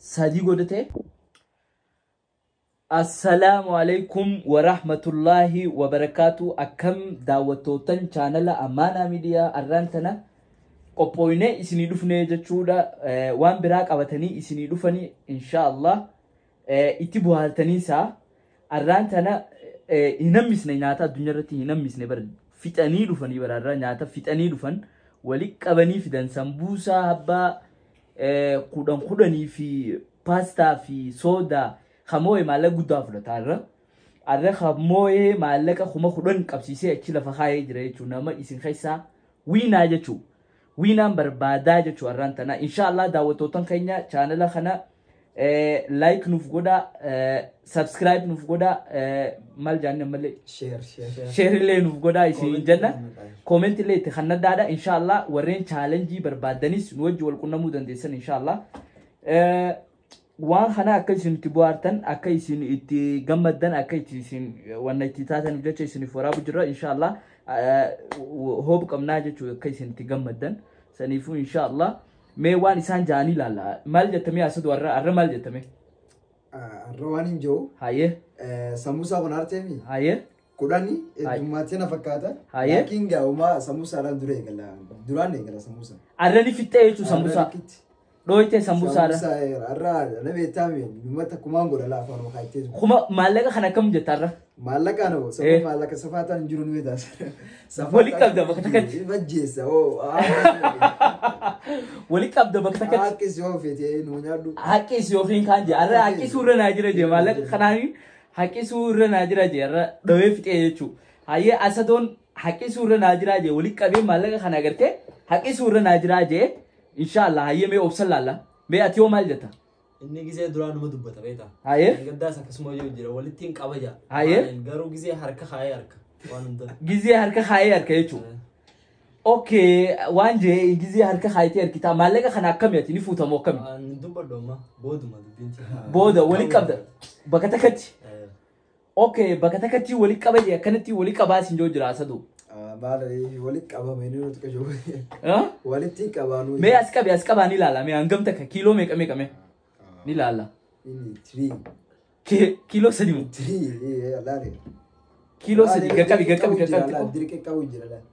Sadii godhate. Assalaamu alaikum warahmatullaahi wabarakaatu. Akkam daawwattootan chaanala Amaanaa Miidiyaa, arraan tana qophooynee isinii dhufnee jechuudha. Waan biraa qabatanii isinii dhufanii, inshaallah itti bohaartanii isaa arraan tana hin hammisne. Nyaata addunyaa irratti hin hammisne bara fixanii dhufanii, bara nyaata fixanii dhufan, wali qabanii fidan. Sambuusaa abbaa 10 10 fi paastaa fi soodaa. Kamoo'e maallaqa guddaa fudhata irra. Arra kamoo'ee maallaqa 10,000 qabsiisee achi lafa kaayee jira jechuudha. Nama isin keessaa winner jechuudha. Wiinaan barbaadaa jechuudha arraan tana. Inshaallah daawwattootan keenya, chaanala kana like nuuf godhaa, subscribe nuuf godhaa, maal jaanni ammallee? Share, share. Share illee nuuf godhaa isin jenna. Comment illee itti kannaddaadha. Inshaallah warreen challenge barbaadanis nu wajji wal qunnamuu dandeessan inshaallah. Waan kana akka isin itti bohaartan, akka isin itti gammaddan, akka itti isin wanna itti taataniif jecha isiniif waraabu jira. Inshaallah hoobu qabnaa jechuudha akka isin itti gammaddan. Saniifuu inshaallah mee waan isaan ja'anii ilaalla. Maal jettamee asatu arra arra maal jettame? Har'a waan hin jiru. Hayyee. Sambuusaa kun arteemi. Hayyee. 10 heddummaatee na fakkaata. Hayyee. Laakiin gaa'umaa sambuusaadhaan dura eegala. Duraan eegala sambuusaa. Arra ni fixxee jechuudha sambuusaa. Dhooytee sambuusaadha. Sambuusaa har'a na beektaami, uummata kumaan godha laafa afaan kaayitee. Kuma maallaqa kana akkam jetta arra? Maallaqa no, sababa maallaqa safaataan hin jiru nu beektaa. Wali qabda bakka takkatti. Majjeessa oo. Wali qabda bakka takkatti. Haqqis yoo feete nu nyaadhu. Haqqis yookiin kaan jee arra haqqisuu irra naa jira jee, maallaqa kanaan haqqisuu irra naa jira jee, arra dhawee fixee jechuudha. Hayyee, asadoon haqqisuu irra naa jira jee, wali qabee maallaqa kana agartee haqqisuu irra naa jira jee inshaallah. Hayyee, mee obsan laalla. Mee ati yoo maal jetta? Inni gizee duraa numa dubbata beektaa. Hayyee. Gaddaas akkasuma yoo jira walitti hin qaba jaa. Hayyee. Garuu gizee harka kaayee harka waan hunda. Gizee harka kaayee harka jechuudha. Okay, waan jee gizee harka kaayitee harkitaa maallaqa kana akkami, ati ni fuutamoo akkami? Ani dubbadhu amma booduma dubbiinti. Booda wali qabda bakka takkatti. Okay, bakka takkatti wali qaba jee, akkanatti wali qabaa sin joo jira asadu. Maal walitti qabame inni nuti qashu. Walitti qabaanu. Mee as qabi, as qabaa ni ilaala. Mee hangam takka, kiiloo meeqa meeqa mee ni ilaala. Inni tirii. Kiiloo 3 moo? Tirii laale. Kiiloo 3 gaqqabi, gaqqabi, gaqqabi. Dirqee qabu jira laale.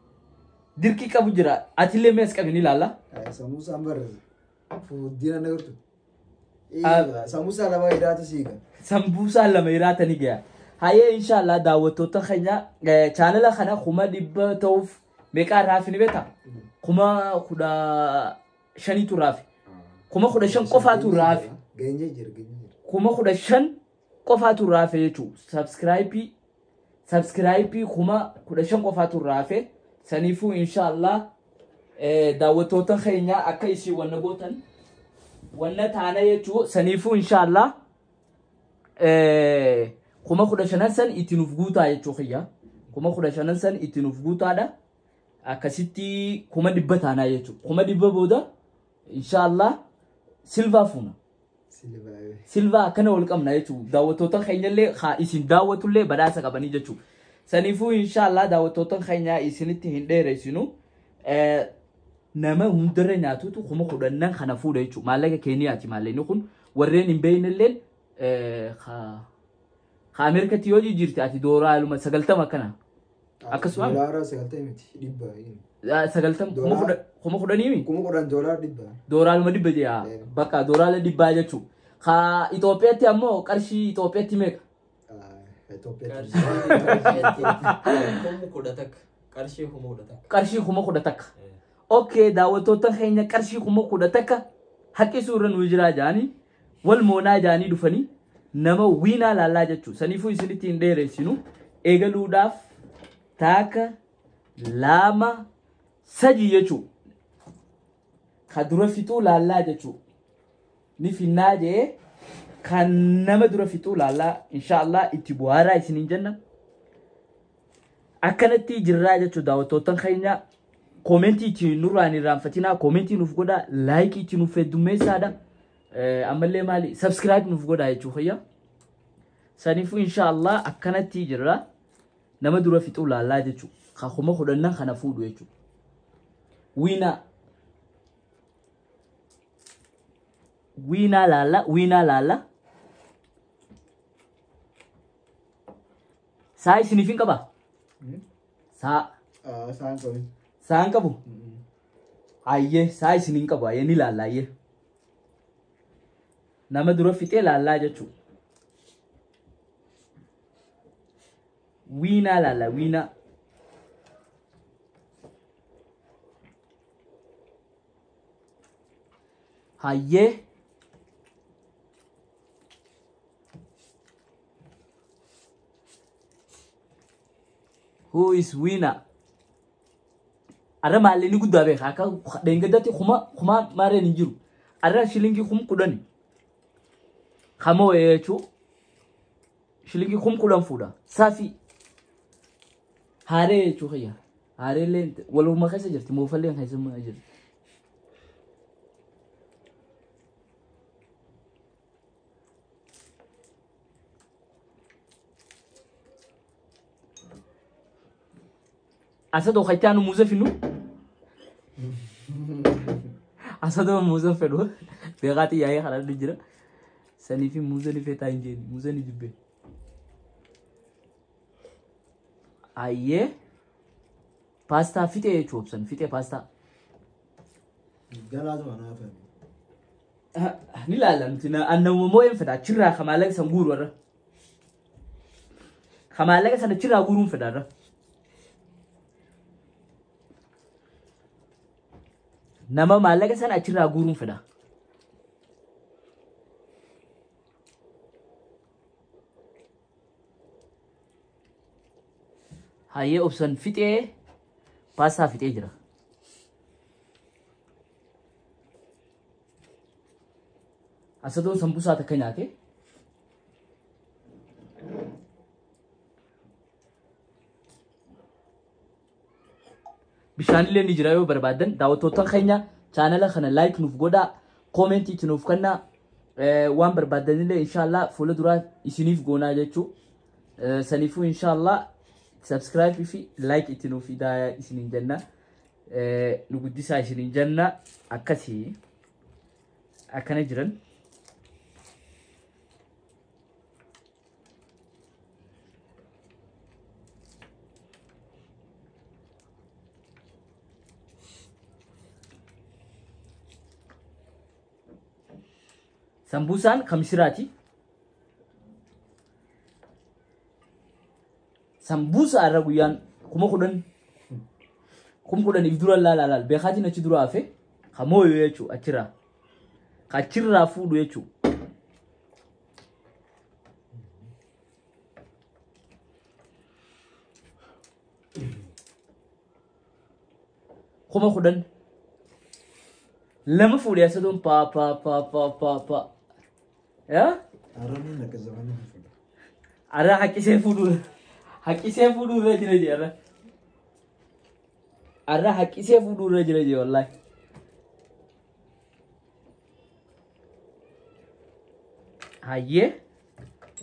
Dirqii qabu jira. Atillee mee as qabi ni ilaala. Samuusaan barreessa. Fuuddina na gartu. Samuusaa lama hidhaatu siiga. Sambuusaa lama hiraatanii gaya. Hayyee, inshaallah daawwattoota keenya, chaanala kana 100,000 ta'uuf meeqaa raafi ni beektaa? 15,000tu raafi. 15,000 qofaatu raafi. Geenyee jira, geenyee jira. 15,000 qofaatu raafe jechuudha. Subscribe 15,000 qofaatu raafe. Saniifuu inshaallah daawwattoota keenya akka isin wanna gootan wanna taana jechuu. Saniifuu inshaallah 15,000 san itti nuuf guutaa jechuu kiyya. 15,000 san itti nuuf guutaadha. Akkasitti 100,000 taanaa jechuudha. 100,000 booda inshaallah silvaa fuuna. Silvaa akkana wal qabna jechuudha. Daawwattoota keenyallee haa isin daawwatullee badhaasa qabanii jechuudha. Saniifuu inshaallah daawwattoota keenya, isinitti hin dheeressinu. Nama hundarra nyaatutu 10,000 kana fuudha jechuudha. Maallaqa Keeniyaati maallaqni kun, warreen hin beeknelleen haa Ameerikatti yoo jijjiirte ati doolaaluma 90 akkana. Akkasuma. Doolaara 90 miti, 100. 90 10,000 mi? 10,000 doolaara 100. Doolaaluma 100 jee bakka doolaara 100 jechuudha. Haa Itoophiyaatti ammoo qarshii Itoophiyaatti meeqa? Itoophiyaatti. 11,000. Qarshii 11,000. Qarshii 11,000. Okay, daawwattoota keenya, qarshii 11,000 haqqisuu irra nuu jiraa jaanii wal moonaa jaanii dhufanii nama winner laallaa jechuudha. Saniifuu isinitti hin dheeressinu, eegaluudhaaf 1, 2, 3 jechuudha. Ka dura fixuu laallaa jechuudha. Ni finnaa jee, kan nama dura fixuu laallaa inshaallah itti bu'aaraa isiniin jenna. Akkanatti jirraa jechuudha daawwattoota keenya. Comment itti nurraan irraanfatinaa, comment nuuf godhaa, like itti nuuf heddummeessaadha. Ammallee maali, subscribe nuuf godhaa jechuu fayya. Saniifuu inshaallah akkanatti jirra. Nama dura fixuu laallaa jechuudha. Ka 10,000 kana fuudhu jechuudha. Winner. Wiinaa laalla, wiinaa laalla. Saa isiniif hin qabaa? Saa. Saan qabin. Saa hin qabu? Ayyee saa isin hin qabu ayyee ni laalla ayyee. Nama dura fixee laallaa jechuudha. Wiinaa laalla wiinaa. Hayyee. Who is winner? Arra maallaqni guddaa beeka akka dheengaddatti kuma kuma maareen hin jiru. Arra shilingii 10,000. Kamoo jechuun shilingii 10,000 fuudha. Saafi haaree jechuu kiyya. Haaree illee waluma keessa jirti moofallee keessa jirti. Asadoo kayitaanu muuza finnu. Asadoo muuza fedhu. Beekaatii yaa'ee karaa jira. Sanii fi muuza ni feetaa hin jeeni. Muuza ni jibbe. Ayyee. Paastaa fixee jechuu obsan fixee paastaa. Galaatuma naa fedhu. Ni laalla nuti annamuma moo'een fedha achirraa kamaallaqa san guuru warra. Kamaallaqa sana achirraa guuruun fedha irra. Nama maallaqa sana achirraa guuruun fedha. Hayyee obsan fixee paastaa fixee jira. Asadoon sambuusaa takka nyaate. Bishaanillee ni jira yoo barbaadan daawwattoota keenya chaanala kana like nuuf godhaa koomentii itti nuuf kennaa waan barbaadanillee inshaallah fuula duraa isiniif goonaa jechuu saniifuu inshaallah subscribe fi like itti nuuf fidaa isiniin jenna nu guddisaa isiniin jenna akkasii akkana jiran. Sambuusaan kamisiraati. Sambuusa irra guyyaan 10,000 10,000 if dura laala laala beekaatiin achi dura hafe kamooyoo jechuu achirraa achirraa fuudhu jechuu. 10,000 lama fuudhee asadoon pa pa pa pa pa pa. Yaa? Arrabni akka zamanni fuudha. Arra haqqisee fuudhuu haqqisee fuudhuu irra jira jee arra. Arra haqqisee fuudhuu irra jira jee wallaahi. Hayyee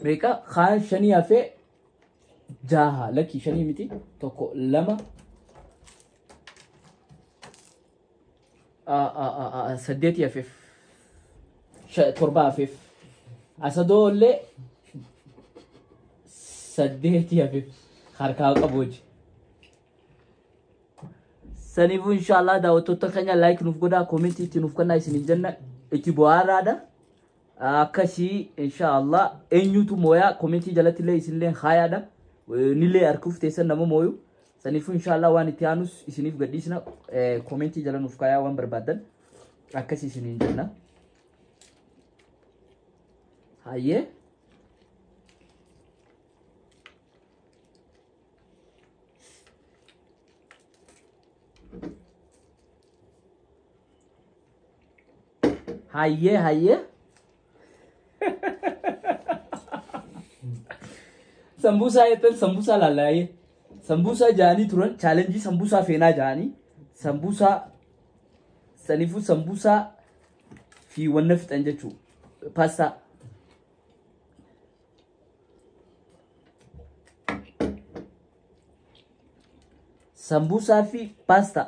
meeqa kaan shanii hafee jaha lakkii shanii miti 1 2 8 hafeef 7 hafeef asadoo illee 8 hafeef harkaa qabu hojii. Saniifuu inshaallah daawwattoota keenya like nuuf godhaa koomentii itti nuuf kennaa isiniin jenna itti bu'aaraadha. Akkasii inshaallah eenyutu mooyaa koomentii jalatti illee isinillee haayaadha. Nillee harkuuf teessan nama mooyu. Saniifuu inshaallah waan itti aanus isiniif gadhiisna koomentii jala nuuf kaayaa waan barbaadan akkasii isiniin jenna. Hayyee. Hayyee hayyee. Sambuusaa jettan sambuusaa laallaayyee. Sambuusaa jaanii turan chaalenjii sambuusaa feenaa jaanii sambuusaa saniifuu sambuusaa fi wanna fixan jechuu paastaa. Sambuusaa fi paastaa.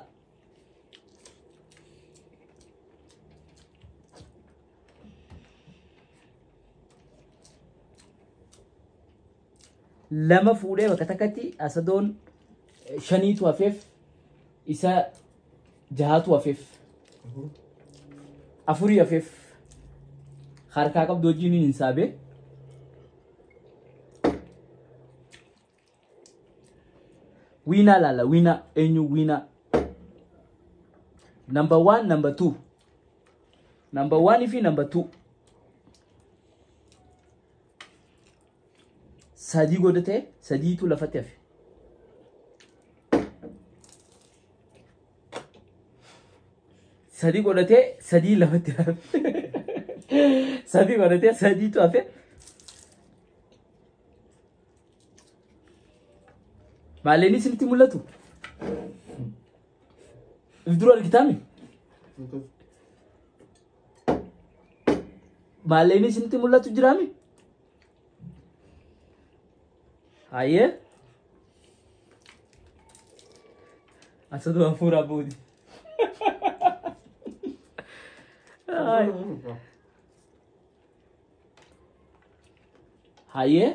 Lama fuudhee bakka takkatti asadoon shaniitu hafeef isa jahatu hafeef. Afurii hafeef. Harkaa qabdu wajjin hin saabee. Wiinaa laala wiinaa eenyu wiinaa. Number 1 number 2. Number 1 fi number 2. Sadii godhatee sadiitu lafatti hafe. Sadii godhatee sadii lafatti hafe. Sadii godhatee sadiitu hafe. Maalleen isinitti mul'atu? If dura argitaami? Maalleen isinitti mul'atu jiraami? Hayyee. Asaduu hafuuraa boodi. Hayyee.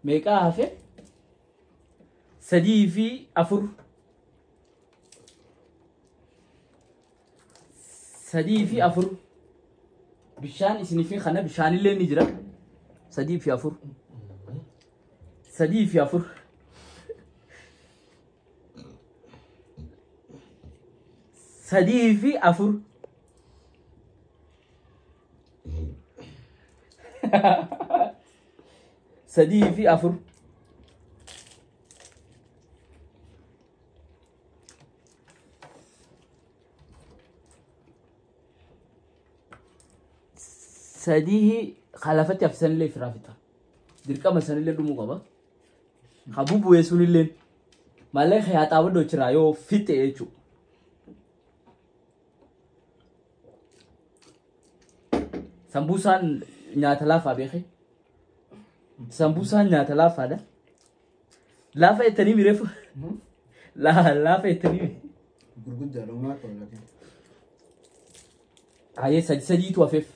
Meeqaa hafe? 3 fi 4. 3 fi 4. Bishaan isinii fi kana bishaanillee ni jira. 3 fi 4. 3 fi 4. 3 fi 4. 3 fi 4. Sadii kalafatti hafsanillee firaa fixa. Dirqama sanillee dhumuu qaba. Habubu'ee sunillee maallaqa haxaabadoo jira yoo fixe jechuudha. Sambuusaan nyaata laafaa beekee? Sambuusaan nyaata laafaadha. Laafa jettanii mireefu? Laafa jettanii mi? Gurguddaadha homaa qabu laakiin. Hayyee sadi sadiitu hafeef.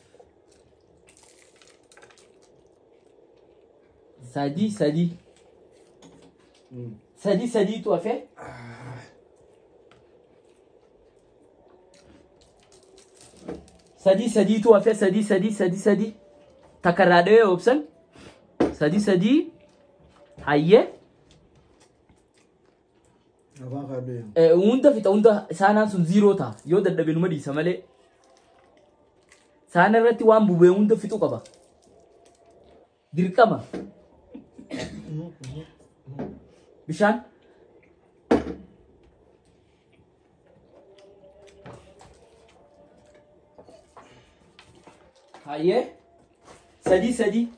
Sadi sadi. Sadi sadiitu hafee. Sadi sadiitu hafee sadi sadi sadi sadi. Takka irraa dhahee obsan. Sadi sadi. Hayyee. Afaan kaaduu. Hunda fixa hunda saanaan sun ziiroo ta'a. Yoo dadhabe numa dhiisa malee. Saana irratti waan bubee hunda fixuu qaba. Dirqama. Bishaan. Hayyee. Sadi sadi.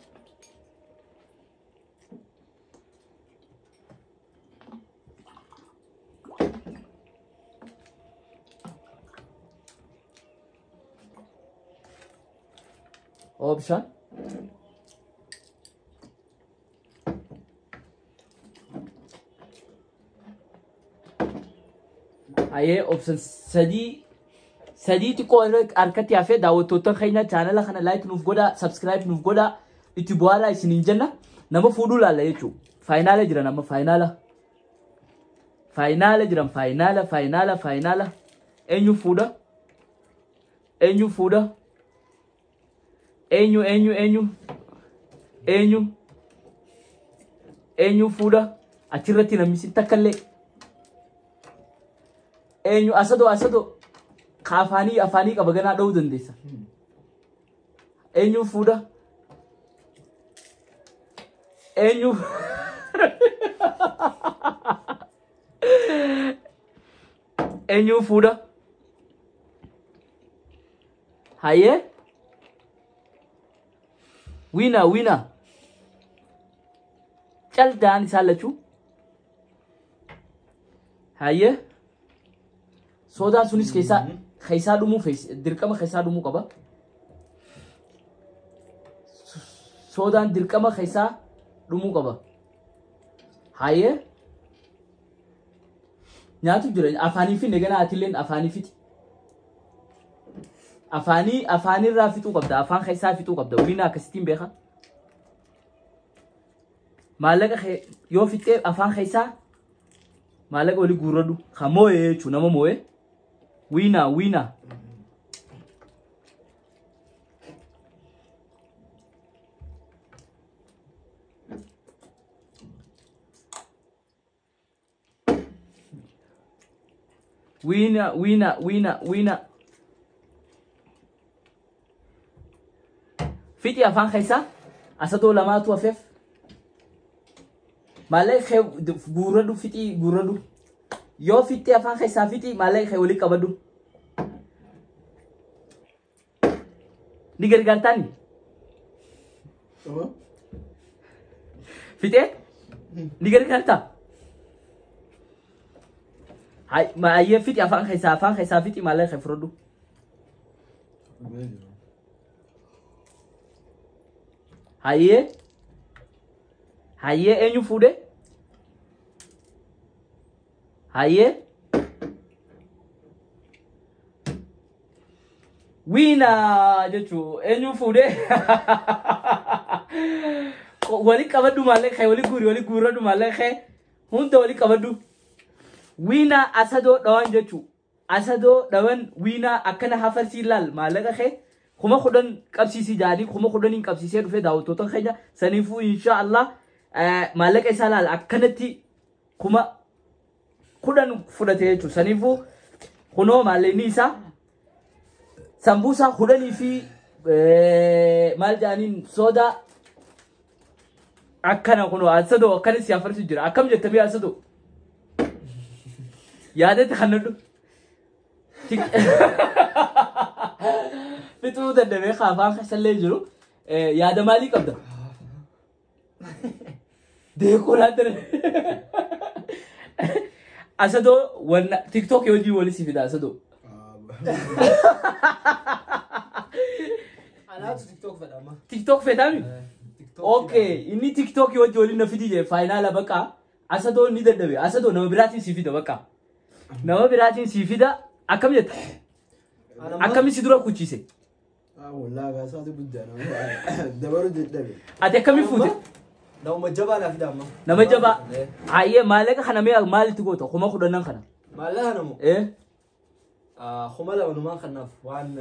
O bishaan. Hayyee obsan sadii sadii xiqqoo harkatti hafee daawwattoota keenya chaanala kana like nuuf godhaa subscribe nuuf godhaa itti bu'aaraa isiniin jenna nama fuudhuu laalla jechuudha. Faayinaala jiran amma faayinaala. Faayinaala jiran faayinaala faayinaala faayinaala eenyu fuudha? Eenyu fuudha? Eenyu eenyu eenyu eenyu eenyu fuudha? Achirratti namni si takkallee eenyu asadoo asadoo ka afaanii afaanii qaba ganaa dha'uu dandeessa. Eenyu fuudha? Eenyu eenyu fuudha? Hayyee wiina wiina cal da'an isaan lachuu. Hayyee soodaan sunis keessaa dhumuu dirqama keessaa dhumuu qaba. Soodaan dirqama keessaa dhumuu qaba. Hayyee nyaatu jira afaanii fi ganaa atilleen afaanii fixi. Afaanii afaanirraa fixuu qabda afaan keessaa fixuu qabda wiina akkasittiin beeka. Maallaqa yoo fixxee afaan keessaa maallaqa walii guurradhu. Kan moo'ee jechuun nama moo'ee. Wiinaa wiinaa. Wiina wiina wiina wiina. Fixi afaan keessaa asadoo lamaatu hafeef. Maallaqa kee guurradhu fixii guurradhu. Yoo fixxee afaan keessaa fixii maallaqa kee walii qabadhu. Ni gargaartaani? Fixee? Ni gargaartaa? Ayyee fixi afaan keessaa fixii maallaqa kee fudhadhu. Hayyee? Hayyee eenyu fuudhe? Hayyee? Wiinaa jechuun eenyu fuudhe? Wali qabadhu maallaqa kee wali guuri wali guurradhu maallaqa kee hunda wali qabadhu. Wiinaa asadoo dhawan jechuun asadoo dhawan wiinaa akkana hafarsii laal maallaqa kee 10,000 qabsiisii jaanii 10,000 qabsiisee dhufee daawwattoota keenya saniifuu insha Allah maallaqa isaa laal akkanatti 10,000 fudhate jechuudha. Saniifuu kunoo maallaqni isaa sambuusaa 10 fi maal jaaniin soodaa akkana kunoo asadoo akkana si hafarsu jira. Akkam jettamee asadoo? Yaadatti kannadhu. Fixuu dadhabee afaan keessallee jiru. Yaada maalii qabda? Deekoo laata. Asadoo wanna TikTok hojii walii si fida asadoo. Anaatu TikTok fedha amma. TikTok fedhaami? Okay, inni TikTok hojii walii na fidi jee faayinaala baqa. Asadoo ni dadhabe. Asadoo nama biraatiin si fida baqa. Nama biraatiin si fida akkam jetta? Akkami si dura kuchise? Wallaahi gaasaatu guddaa nama dabaruu dadhabe. Ati akkamii fuute? Nama jabaa naa fida amma. Nama jabaa. Hayyee maallaqa kana mee maalitti goota? 10,000 kana. Maallaqa kana moo? 2,000 numaan kanaaf waan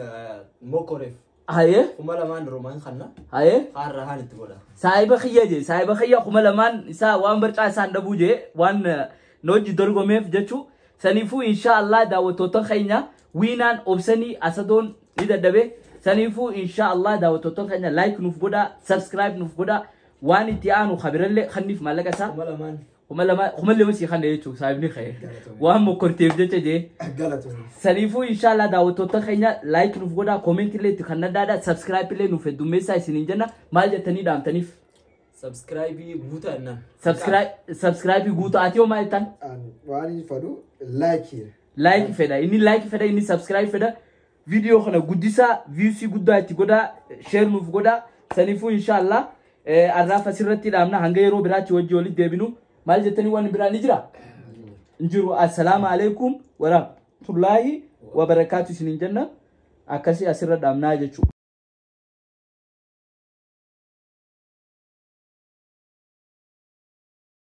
mokoreef. Hayyee? 2,000 romaan kana. Hayyee? Haarra haan itti godha. Saayiba xiyya jee saayiba xiyya 2,000 isaa waan barcaa isaan dhabuu jee waan na hojii dorgomeef jechuu. Saniifuu insha Allah daawwattoota keenya wiinaan obsanii asadoon ni dadhabe. Saniifuu insha Allah daawwattoota keenya like nuuf godhaa subscribe nuuf godhaa waan itti aanu kabirallee kanniif maallaqa isaa 2,000. 2,000 sii kanna jechuudha saayibni ka'e waan mokkorteef jecha jee. Saniifuu insha Allah daawwattoota keenya like nuuf godhaa comment illee itti kan naddaadha subscribe illee nuuf heddummeessaa isiniin jenna maal jettanii dhaamtaniif? Subscribe guutaa jennaan. Subscribe guutaa ati hoo maal jettan? Waan fedhu like. Like fedha inni like fedha inni subscribe fedha. Video kana guddisaa views guddaa itti godhaa share nuuf godhaa saniifuu insha Allah arraaf asirratti dhaamna hanga yeroo biraatti wajji walitti deebinu maal jettanii waan biraa ni jira? Hin jiru. Assalaamu alaikum warahmatullaahi wabarakaatu isiniin jenna akkasii asirra dhaamnaa jechuudha.